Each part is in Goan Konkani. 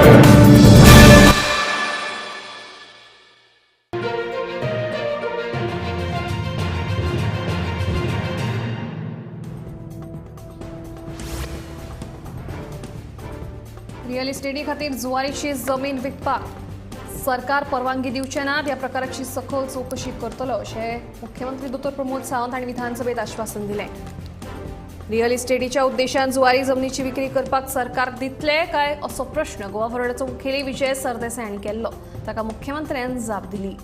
रियल इस्टेटी खातीर जुवारीची जमीन विकपाक सरकार परवानगी दिवचे ना ह्या प्रकाराची सखोल चवकशी करतलो अशें मुख्यमंत्री दोतोर प्रमोद सावंत हांणी विधानसभेत आश्वासन दिलें। रियल इस्टेटीच्या उद्देशान जुवारी जमनीची विक्री करपाक सरकार दितले काय असो प्रश्न गोवा फॉरवर्डाचो मुखेली विजय सरदेसाय हांणी केल्लो, ताका मुख्यमंत्र्यान जाप दिली।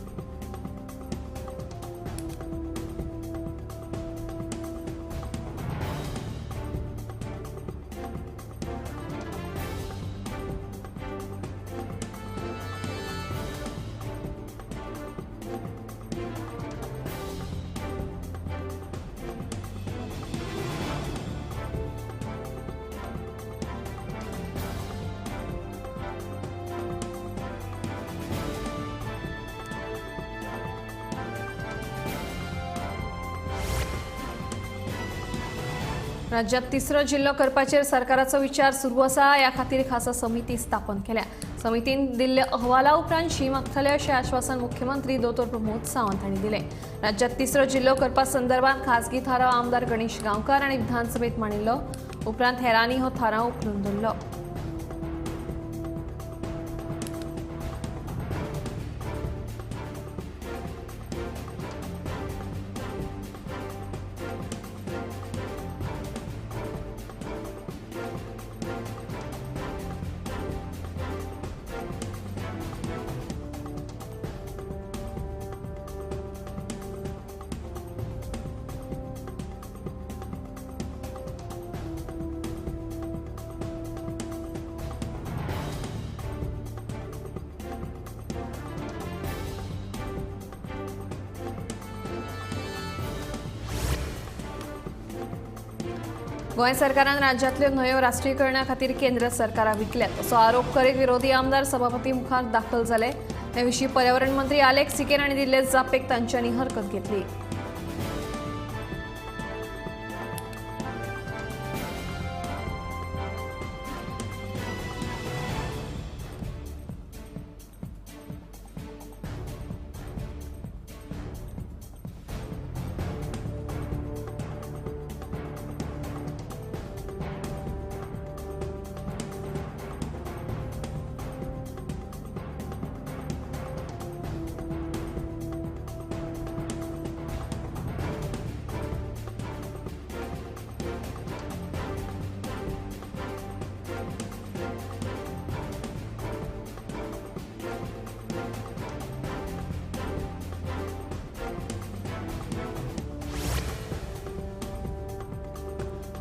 राज्यात तिसरो जिल्लो करपाचेर सरकाराचो विचार सुरू आसा। ह्या खातीर खासा समिती स्थापन केल्या। समितीन दिल्ल्या अहवाला उपरांत शी मागतले अशें आश्वासन मुख्यमंत्री दोतोर प्रमोद सावंत हांणी दिलें। राज्यात तिसरो जिल्लो करपा संदर्भात खासगी थाराव आमदार गणेश गांवकार हांणी विधानसभेत मांडिल्लो। उपरांत हेरांनी हो थाराव उखलून धरलो। गोंय सरकारान राज्यांतल्यो न्हंयो राष्ट्रीयकरणा खातीर केंद्र सरकाराक विकल्यात असो आरोप करीत विरोधी आमदार सभापती मुखार दाखल जाले। हे विशीं पर्यावरण मंत्री आलेक्स सिकेर हांणी दिल्ले जापेक तांच्यांनी हरकत घेतली।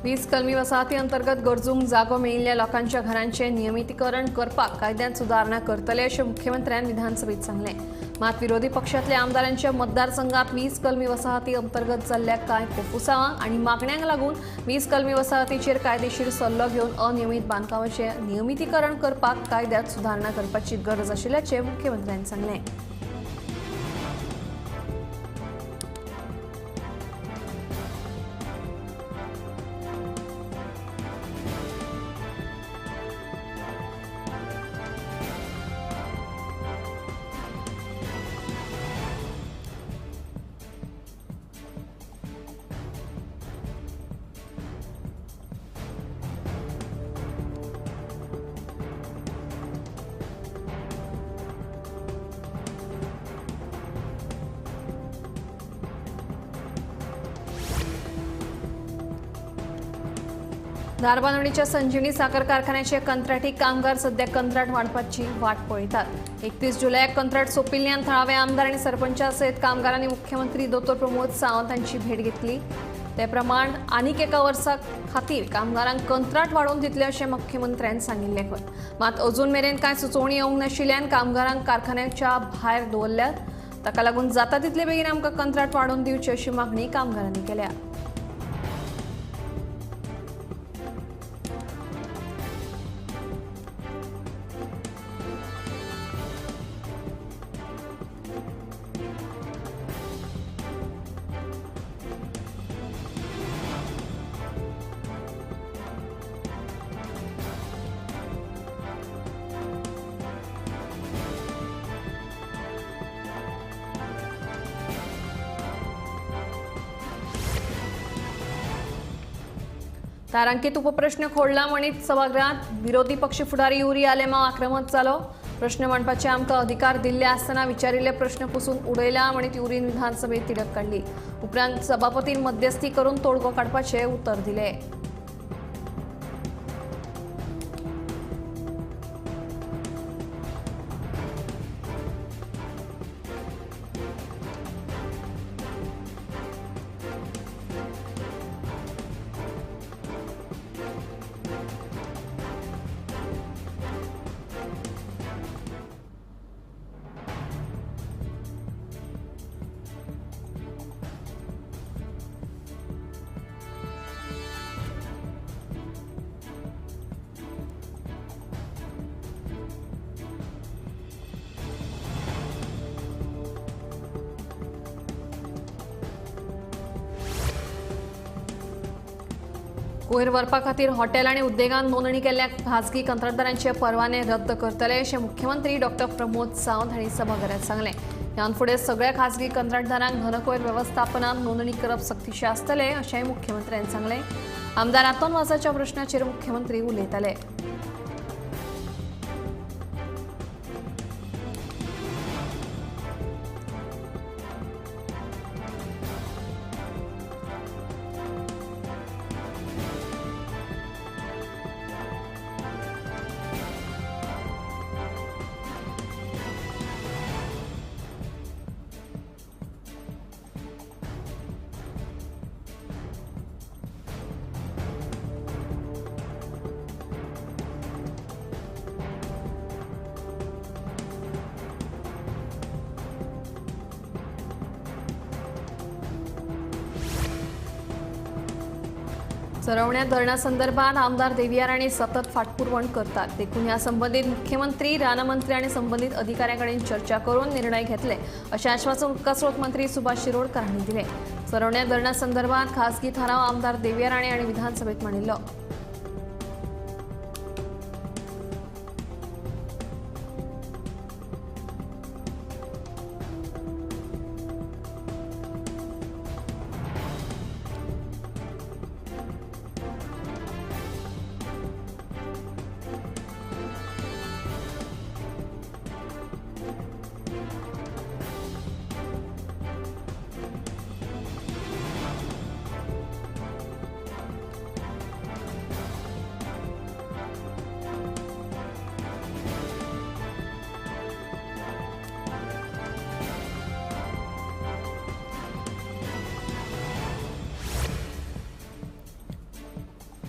वीस कलमी वसाहती अंतर्गत गरजूंक जागो मेळिल्ल्या लोकांच्या घरांचें नियमितीकरण करपाक कायद्यांत सुदारणा करतले अशें मुख्यमंत्र्यान विधानसभेत सांगलें। मात विरोधी पक्षांतल्या आमदारांच्या मतदारसंघात 20 कलमी वसाहती अंतर्गत जाल्ल्या कांय कोफुसांवांक आनी मागण्यांक लागून 20 कलमी वसाहतीचेर कायदेशीर सल्लो घेवन अनियमीत बांदकामाचें नियमितीकरण करपाक कायद्यांत सुदारणा करपाची गरज आशिल्ल्याचें मुख्यमंत्र्यान सांगलें। धारबांदोडीच्या संजीवनी साखर कारखान्याचे कंत्राटी कामगार सध्या कंत्राट वाडपाची वाट पळयतात। 31 जुलयाक कंत्राट सोंपिल्ल्यान थळावे आमदार आनी सरपंचा सयत कामगारांनी मुख्यमंत्री दोतोर प्रमोद सावंत हांची भेट घेतली। ते प्रमाण आनीक एका वर्सा खातीर कामगारांक कंत्राट वाडोवन दितले अशें मुख्यमंत्र्यान सांगिल्लें खंय। मात अजून मेरेन कांय सुचोवणी येवंक नाशिल्ल्यान कामगारांक कारखान्याच्या भायर दवरल्यात। ताका लागून जाता तितले बेगीन आमकां कंत्राट वाडोवन दिवचें अशी मागणी कामगारांनी केल्या। तारांकित उपप्रश्न खोडला म्हणीत सभागृहात विरोधी पक्ष फुडारी युरी आलेमाव आक्रमक जालो। प्रश्न मांडपाचे आमकां अधिकार दिल्ले आसतना विचारिल्ले प्रश्न पुसून उडयला म्हणीत युरीन विधानसभेत तिडक काडली। उपरांत सभापतीन मध्यस्थी करून तोडगो काडपाचे उतर दिले। कोयर व्हरपा खातीर हॉटेल आनी उद्देगान नोंदणी केल्ल्या खाजगी कंत्राटदारांचे परवाने रद्द करतले अशें मुख्यमंत्री डॉ प्रमोद सावंत हांणी सभाघरात सांगलें। ह्यान फुडें सगळ्या खाजगी कंत्राटदारांक घनकोयर वेवस्थापनात नोंदणी करप सक्तीचें आसतलें अशेंय मुख्यमंत्र्यान सांगलें। आमदार आंतोन वाजाच्या प्रश्नाचेर मुख्यमंत्री उलयताले। चरवण्या धरणासंदर्भात आमदार देविया राणे सतत फाटपुरवण करतात, देखून ह्या संबंधित मुख्यमंत्री, रानमंत्री आणि संबंधित अधिकाऱ्यांकडे चर्चा करून निर्णय घेतले असे आश्वासन उदकास्रोत मंत्री सुभाष शिरोडकर हांणी दिले। चरवण्या धरणासंदर्भात खासगी ठराव आमदार देविया राणे आणि विधानसभेत मांडिल्लो।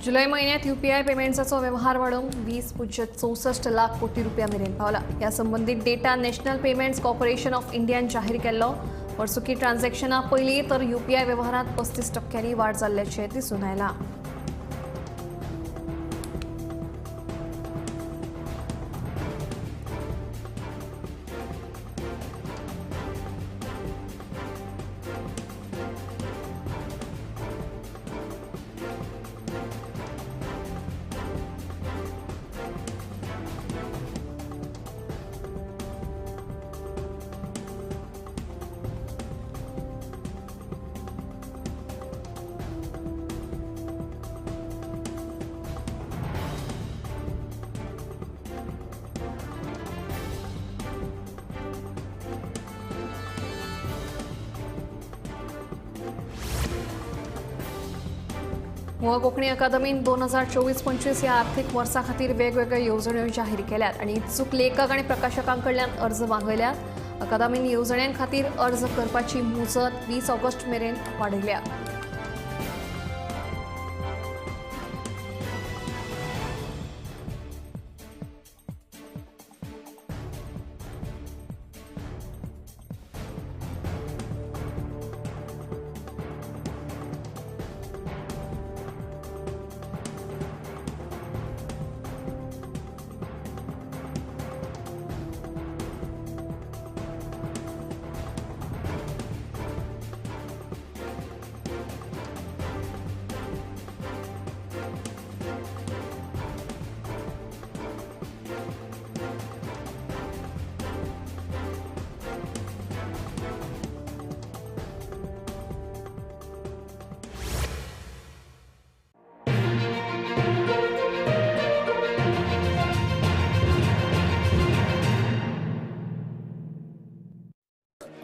जुलै महिन्यात यूपीआय पेमेंट्साचो व्यवहार वाडून 20.64 लाख कोटी रुपया मेरेन पावला। ह्या संबंधित data national payments corporation of इंडियान जाहीर केल्लो। वर्सुकी ट्रान्झॅक्शना पयलीं तर यूपीआय व्यवहारात 35% वाड जाल्ल्याचें दिसून आयलां। गोवा कोंकणी अकादमीन 2024-25 ह्या आर्थिक वर्सा खातीर वेगवेगळ्यो येवजण्यो जाहीर केल्यात आनी इत्सूक लेखक आनी प्रकाशकां कडल्यान अर्ज मागयल्यात। अकादमीन येवजण्यां खातीर अर्ज करपाची मुजत 20 ऑगस्ट मेरेन वाडयल्या।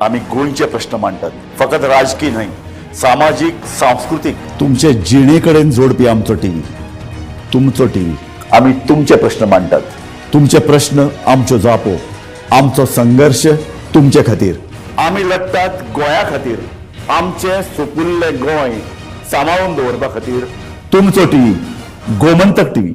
आमी गोंयचे प्रश्न मांडटात, फकत राजकीय न्हय, सामाजीक, सांस्कृतीक, तुमचे जिणे कडेन जोडपी आमचो टीव्ही, तुमचो टीव्ही। आमी तुमचे प्रश्न मांडटात, तुमचे प्रश्न आमच्यो जापो, आमचो संघर्श तुमचे खातीर। आमी लढटात गोंया खातीर, आमचें सुपुल्लें गोंय सांबाळून दवरपा खातीर। तुमचो टीव्ही, गोमंतक टीव्ही।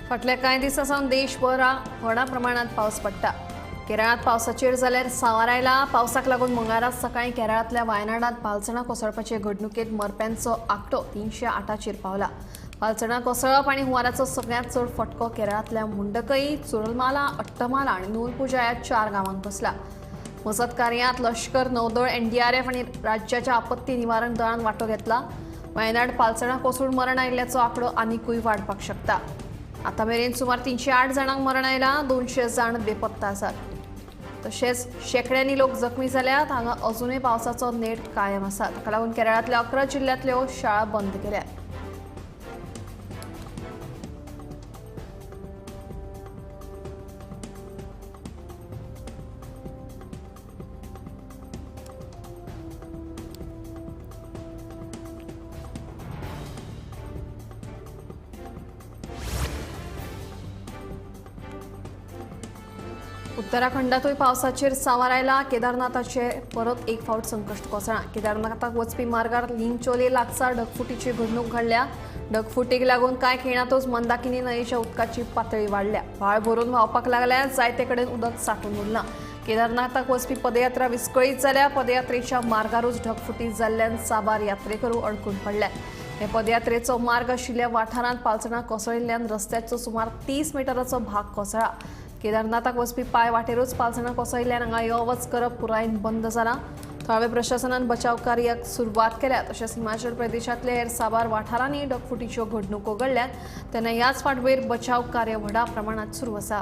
फाटल्या कांय दिसां सावन देशभरात व्हडा प्रमाणात पावस पडटा। केरळांत पावसाचेर जाल्यार सांवार आयला। पावसाक लागून मंगळारा सकाळीं केरळांतल्या वायनाडांत पालसणां कोसळपाचे घडणुकेंत मरप्यांचो आंकडो 308चेर पावला। पालसणां कोसळप आनी हुंवाराचो सगळ्यांत चड फटको केरळांतल्या मुंडकई, चुरलमाला, अट्टमाला आनी नूलपुजा ह्या 4 गांवांक बसला। मजत कार्यांत लश्कर, नौदळ, एनडीआरएफ आनी राज्याच्या आपत्ती निवारण दळान वांटो घेतला। वायनाड पालसणां कोसळून मरण आयिल्ल्याचो आंकडो आनिकूय वाडपाक शकता। आतां मेरेन सुमार 308 जाणांक मरण आयलां, 200 जाण बेपत्ता आसात। तशेंच शेंकड्यांनी लोक जखमी जाल्यात। हांगा अजुनूय पावसाचो नेट कायम आसा। ताका लागून केरळांतल्या 11 जिल्ल्यांतल्यो शाळा बंद केल्यात। उत्तराखंडातूय पावसाचेर सांवार आयला। केदारनाथाचे परत एक फावट संकश्ट कोसळ्ळां। केदारनाथाक वचपी मार्गार लिंगचोले लागसार ढगफुटीची घडणूक घडल्या। ढगफुटीक लागून कांय खिणांतूच मंदाकिनी न्हंयेच्या उदकाची पातळी वाडल्या। व्हाळ भरून व्हांवपाक लागल्या। जायते कडेन उदक सांठून उरलां। केदारनाथाक वचपी पदयात्रा विस्कळीत जाल्या। पदयात्रेच्या मार्गारूच ढगफुटी जाल्ल्यान साबार यात्रेकरू अडकून पडल्यात। हे पदयात्रेचो मार्ग आशिल्ल्या वाठारांत पालसणां कोसळिल्ल्यान रस्त्याचो सुमार 30 मिटराचो भाग कोसळ्ळा। केदारनाथाक वचपी पांय वाटेरूच पालसणां कोसळिल्ल्यान हांगा यो वच करप पुरायेन बंद जालां। थळावे प्रशासनान बचाव कार्याक सुरवात केल्या। तशेंच हिमाचल प्रदेशांतल्या हेर साबार वाठारांनी ढगफुटीच्यो घडणुको घडल्यात। तेन्ना ह्याच फाटभुंयेर बचाव कार्य व्हडा प्रमाणांत सुरू आसा।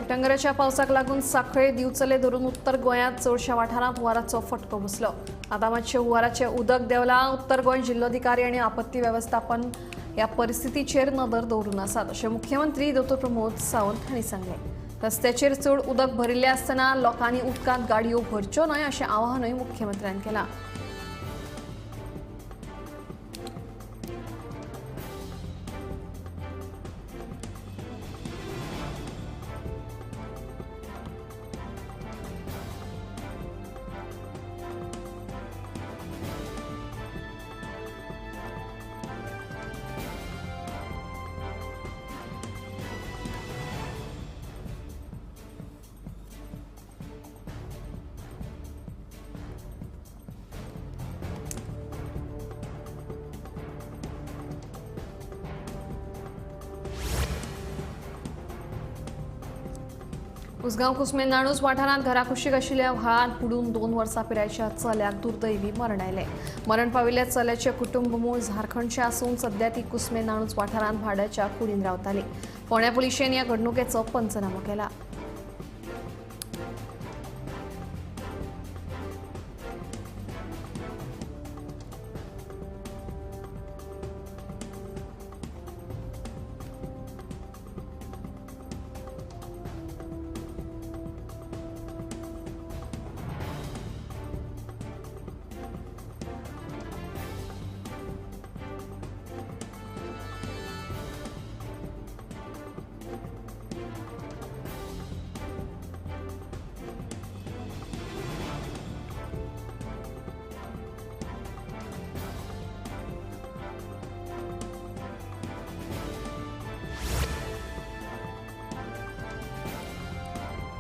उटंगराच्या पावसाक लागून सांखळे, दिवचले धरून उत्तर गोंयांत चडशा वाठारांत हुंवाराचो फटको बसलो। आतां मातशें हुंवाराचें उदक देंवलां। उत्तर गोंय जिल्लोधिकारी आनी आपत्ती वेवस्थापन ह्या परिस्थितीचेर नदर दवरून आसात अशें मुख्यमंत्री दोतोर प्रमोद सावंत हांणी सांगलें। रस्त्याचेर चड उदक भरिल्लें आसतना लोकांनी उदकांत गाडयो भरच्यो न्हय अशें आवाहनूय मुख्यमंत्र्यान केलां। उसगांव कुसमे नाणूस वाठारांत घराकुशीक आशिल्ल्या व्हाळांत बुडून 2 वर्सां पिरायेच्या चल्याक दुर्दैवी मरण आयलें। मरण पाविल्ल्या चल्याचें कुटुंब मूळ झारखंडचें आसून सध्या ती कुसमे नाणूस वाठारांत भाड्याच्या कुडीन रावताली। फोंड्या पुलिशेन ह्या घडणुकेचो पंचनामो केला।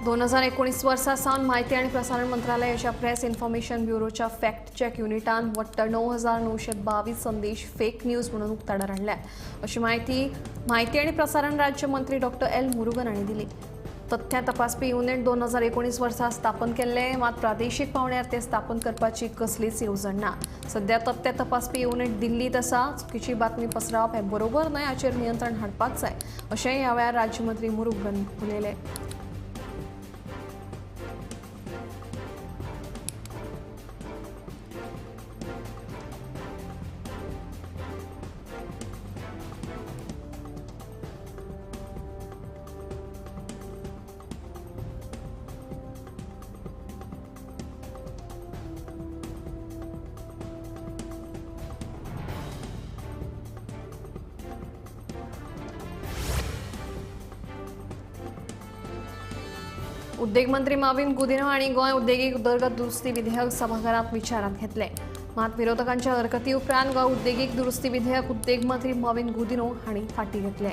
2019 वर्सा सावन म्हायती आनी प्रसारण मंत्रालयाच्या प्रेस इन्फॉर्मेशन ब्युरोच्या फॅक्ट चॅक युनिटान वट्ट 9,922 संदेश फेक न्यूज म्हणून उक्ताडार हाडल्या अशी म्हायती आनी प्रसारण राज्य मंत्री डॉ एल मुरुगन हांणी दिली। तथ्यां तपासपी युनिट 2019 वर्सा स्थापन केल्ले, मात प्रादेशीक पावंड्यार ते स्थापन करपाची कसलीच येवजण ना। सध्या तथ्यां तपासपी युनिट दिल्लीत आसा। चुकीची बातमी पसरावप हें बरोबर न्हय, हाचेर नियंत्रण हाडपाक जाय अशेंय ह्या वेळार राज्यमंत्री मुरुगन उलयले। उद्देग मंत्री माविन गुदिन्हो हांणी गोंय उद्देगीक उदरगत दुरुस्ती विधेयक सभाघरात विचारात घेतले। मात विरोधकांच्या हरकती उपरांत गोंय उद्देगीक दुरुस्ती विधेयक उद्देग मंत्री माविन गुदिन्हो हांणी फाटीं घेतले।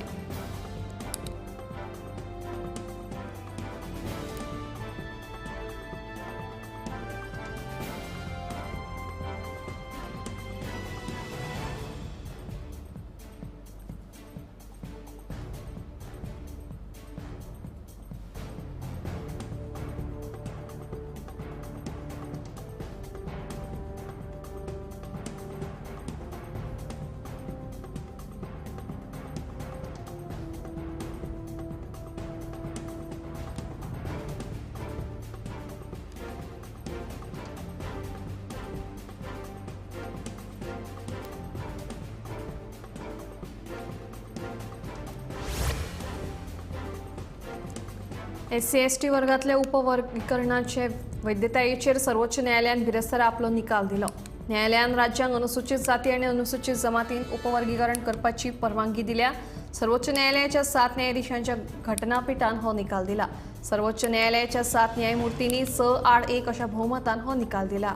एससी एसटी वर्गातल्या उपवर्गीकरणाचे वैधतायेचेर सर्वोच्च न्यायालयान बिरेस्तारा आपलो निकाल दिलो। न्यायालयान राज्यांक अनुसूचित जाती आनी अनुसूचित जमातीन उपवर्गीकरण करपाची परवानगी दिल्या। सर्वोच्च न्यायालयाच्या 7 न्यायाधीशांच्या घटनापीठान हो निकाल दिला। सर्वोच्च न्यायालयाच्या 7 न्यायमूर्तींनी 6-1 अशा बहुमतान हो निकाल दिला।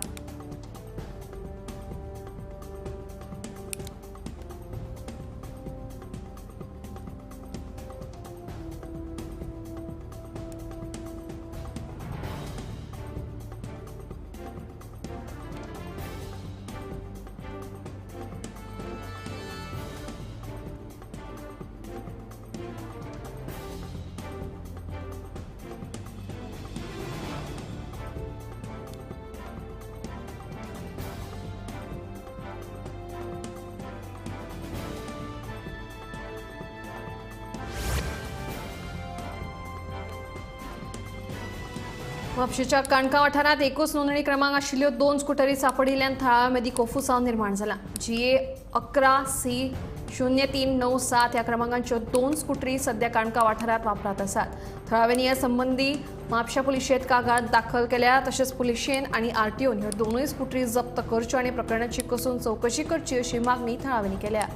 म्हापशेंच्या काणका वाठारांत एकूच नोंदणी क्रमांक आशिल्ल्यो 2 स्कुटरी सांपडिल्ल्यान थळाव्यां मदीं कोफुसांव निर्माण जाला। GA 11 C 0397 ह्या क्रमांकांच्यो 2 स्कुटरी सध्या काणका वाठारांत वापरांत आसात। थळाव्यांनी ह्या संबंदी म्हापशा पुलिशेंत कागाळ दाखल केल्या। तशेंच पुलिशेन आनी आरटीओन ह्यो दोनूय स्कुटरी जप्त करच्यो आनी प्रकरणाची कसून चवकशी करची अशी मागणी थळाव्यांनी केल्या।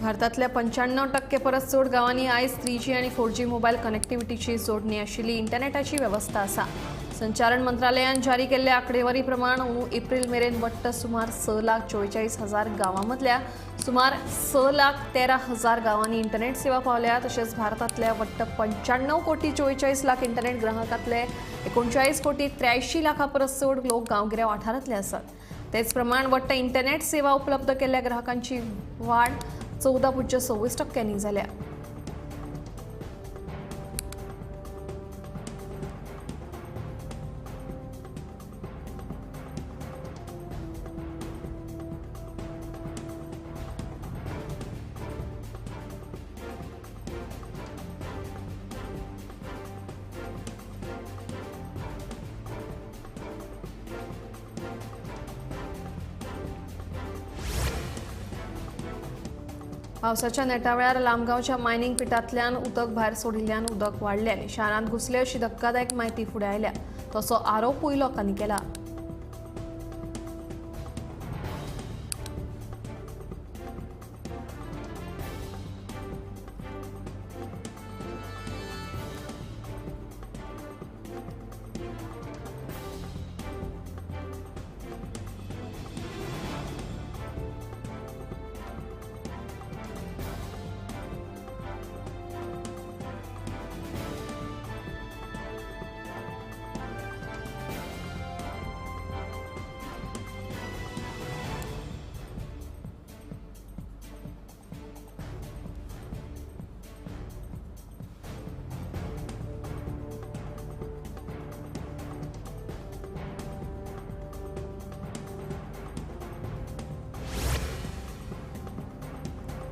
भारतातल्या 95% परस चड गांवांनी आयज 3G आनी 4G mobile कनेक्टिव्हिटीची जोडणी आशिल्ली इंटरनेटाची वेवस्था आसा। संचारण मंत्रालयान जारी केल्ल्या आंकडेवारी प्रमाण अंदू एप्रिल मेरेन वट्ट सुमार 6,44,000 गांवांमदल्या सुमार 6,13,000 गांवांनी इंटरनेट सेवा पावल्या। तशेंच भारतांतल्या वट्ट 95,44,00,000 इंटरनेट ग्राहकांतले 39,83,00,000 परस चड लोक गांवगिऱ्या वाठारांतले आसात। तेच प्रमाण वट्ट इंटरनेट सेवा उपलब्ध केल्ल्या ग्राहकांची वाड 14.26% जाल्या। पावसाच्या नेटा वेळार लामगांवच्या मायनिंग पिटांतल्यान उदक भायर सोडिल्ल्यान उदक वाडलें आनी शारांत घुसलें अशी धक्कादायक म्हायती फुडें आयल्या. तसो आरोपूय लोकांनी केला.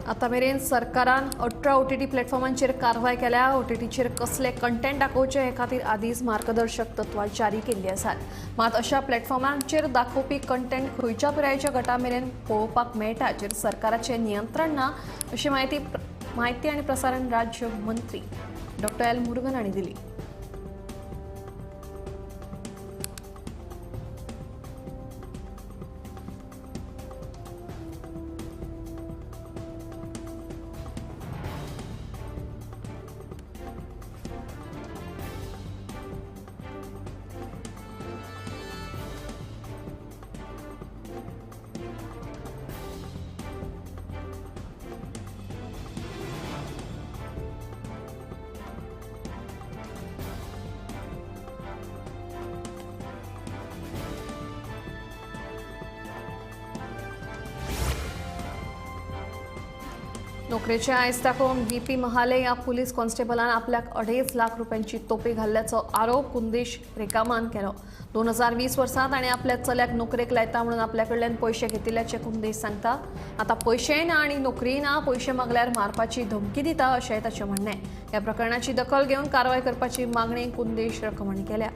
आतां मेरेन सरकारान 18 ओटीटी प्लॅटफॉर्मांचेर कारवाय केल्या. ओटीटीचेर कसले कंटेंट दाखोवचे हे खातीर आदींच मार्गदर्शक तत्वां जारी केल्ली आसात. मात अशा प्लॅटफॉर्मांचेर दाखोवपी कंटेंट खंयच्या पिरायेच्या गटा मेरेन पळोवपाक मेळटा हाचेर सरकाराचें नियंत्रण ना अशी म्हायती आनी प्रसारण राज्य मंत्री डॉ. एल मुरुगन हांणी दिली. नोकरेचे आयज दाखोवन व्ही.पी. महाले ह्या पुलीस कॉन्स्टेबलान आपल्याक 2.5 लाख रुपयांची तोपी घाल्ल्याचो आरोप कुंदेश रेकामान केलो. 2020 वर्सा ताणें आपल्या चल्याक नोकरेक लायता म्हणून आपल्या कडल्यान पयशे घेतिल्ल्याचें कुंदेश सांगता. आतां पयशेय ना आनी नोकरीय ना, पयशे मागल्यार मारपाची धमकी दिता अशेंय ताचें म्हणणें. ह्या प्रकरणाची दखल घेवन कारवाय करपाची मागणी कुंदेश रकम हांणी केल्या.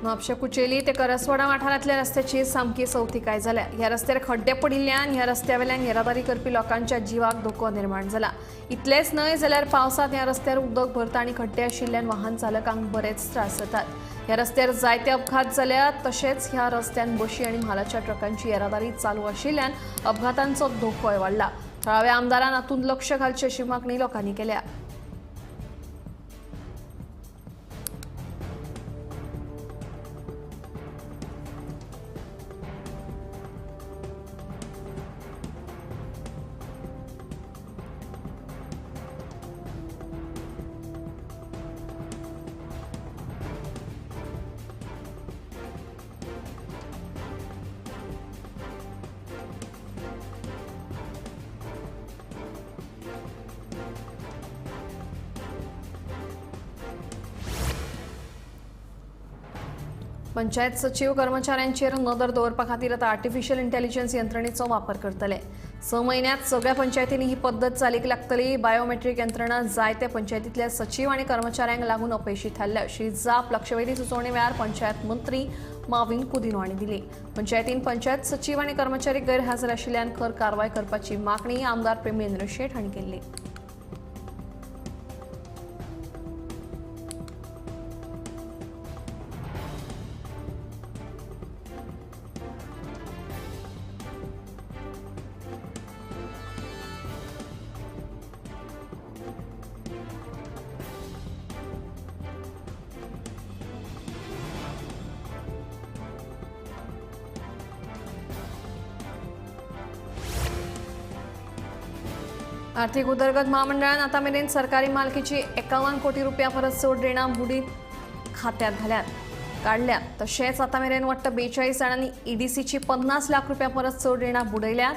म्हापशें कुचेली ते करसवाडा वाठारांतल्या रस्त्याची सामकी सवतिकाय जाल्या. ह्या रस्त्यार खड्डे पडिल्ल्यान ह्या रस्त्या वेल्यान येरादारी करपी लोकांच्या जिवाक धोको निर्माण जाला. इतलेंच न्हय जाल्यार पावसांत ह्या रस्त्यार उदक भरता आनी खड्डे आशिल्ल्यान वाहन चालकांक बरेच त्रास जातात. ह्या रस्त्यार जायते अपघात जाल्यात. तशेंच ह्या रस्त्यान बशी आनी म्हालाच्या ट्रकांची येरादारी चालू आशिल्ल्यान अपघातांचो धोकोय वाडला. थळाव्या आमदारान हातूंत लक्ष घालचें अशी मागणी लोकांनी केल्या. पंचायत सचिव कर्मचाऱ्यांचेर नदर दवरपा खातीर आतां आर्टिफिशियल इंटेलिजन्स यंत्रणेचो वापर करतले. 6 म्हयन्यांत सगळ्या पंचायतींनी ही पद्दत चालीक लागतली. बायोमेट्रीक यंत्रणा जायत्या पंचायतींतल्या सचिव आनी कर्मचाऱ्यांक लागून अपेशी थारल्या अशी जाप लक्षवेधी सुचोवणे वेळार पंचायत मंत्री माविन कुदिनो हांणी दिली. पंचायतीन पंचायत सचिव आनी कर्मचारी गैरहाजर आशिल्ल्यान खर कारवाय करपाची मागणी आमदार प्रेमेंद्र शेट हांणी केल्ली. आर्थिक उदरगत महामंडळान आतां मेरेन सरकारी मालकीची 51 कोटी रुपया परस चड रिणां बुडीत खात्यात घाल्यात. काडल्या. तशेंच आतां मेरेन वट्ट 42 जाणांनी ईडीसीची 50 लाख रुपया परस चड रिणां बुडयल्यात.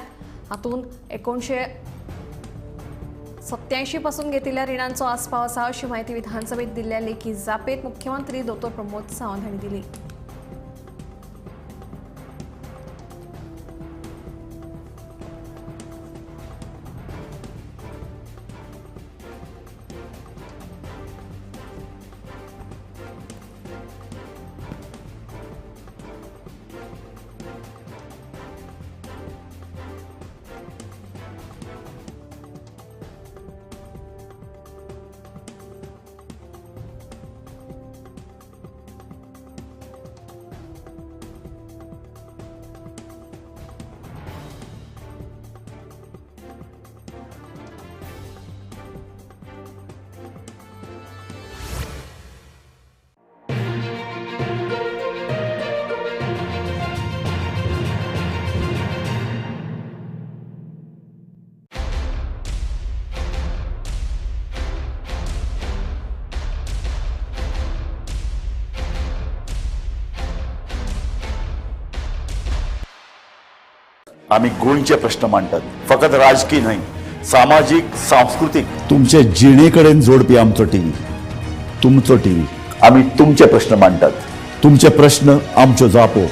हातूंत 1987 पासून घेतिल्ल्या रिणांचो आस्पाव आसा अशी म्हायती विधानसभेत दिल्ल्या लेखी जापेत मुख्यमंत्री दोतोर प्रमोद सावंत हांणी दिली. आमी गोंयचे प्रश्न मांडटात, फकत राजकी न्हय, सामाजीक, सांस्कृतीक, तुमचे जिणे कडेन जोडपी आमचो टीव्ही, तुमचो टीव्ही. आमी तुमचे प्रश्न मांडटात, तुमचे प्रश्न आमच्यो जापो,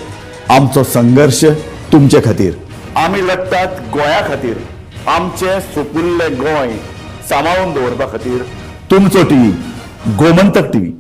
आमचो संघर्श तुमचे खातीर. आमी लडटात गोंया खातीर, आमचें सुपुल्लें गोंय सांबाळून दवरपा खातीर. तुमचो टीव्ही, गोमंतक टीव्ही.